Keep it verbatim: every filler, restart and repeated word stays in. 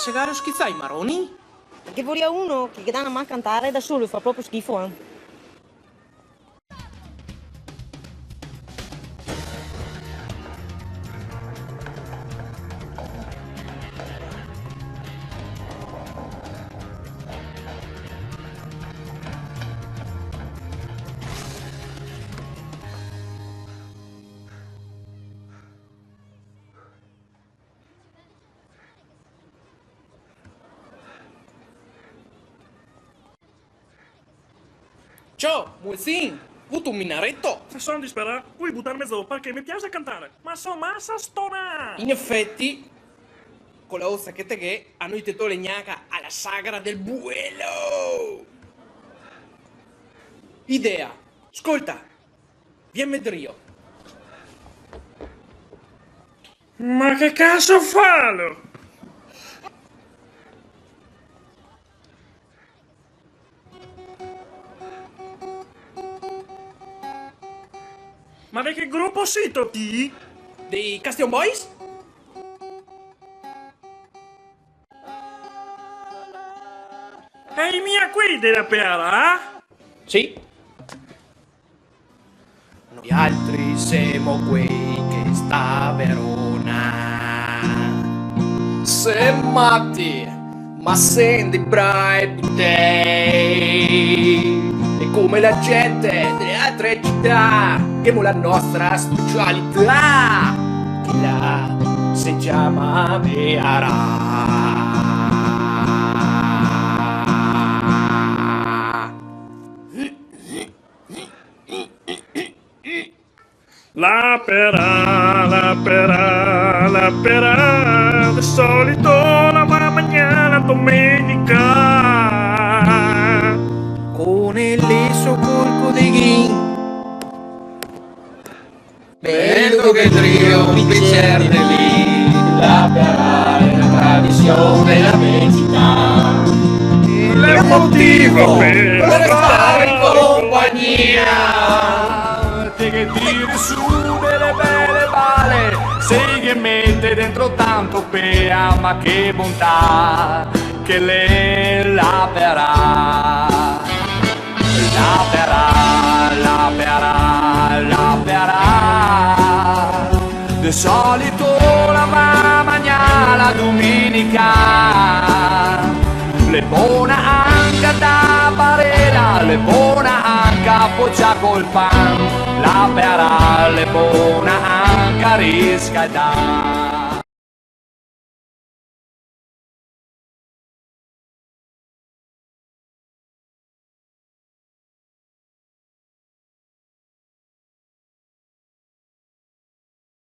Se garo schizà i maroni? Ghe voria uno che ghe dà na man cantare, da solo fa proprio schifo, eh. Ciò, Muezin, vuto un minareto? Se son disperà, vui butarme zo, parché me piase cantare, ma so masa stonà! In efeti, co la osa che te ghè, a no te tole gnanca a la sagra del buelo! Idea, scolta! Vienme drio. Ma che caso falo? Ma de che grupo sito ti? Dei Castion Boys? Ehi, mia qui de la Peara? Sì. Noialtri semo quei che sta Verona. Sem mati, ma sem dei brai butei. E come la gente dele altre cità, ghemo la nostra specialità, che la se ciama Peara. La Peara, la Peara, la Peara, de solito la va a magnare la domenica. Con el leso col codeghin. Bevo che drio un bicer de vin, la Peara xe na tradision de la me cità. L'è un motivo per stare in compagnia. Te ghe tiri su dele bele bale, se i ghe mete dentro tanto pea, ma che bontà che l'è la Peara. La Peara, la Peara, la Peara. De solito la va a magnare la domenica. L'è bona anca da barela, l'è bona anca a pocià col pan. La Peara l'è bona anca a riscaldà.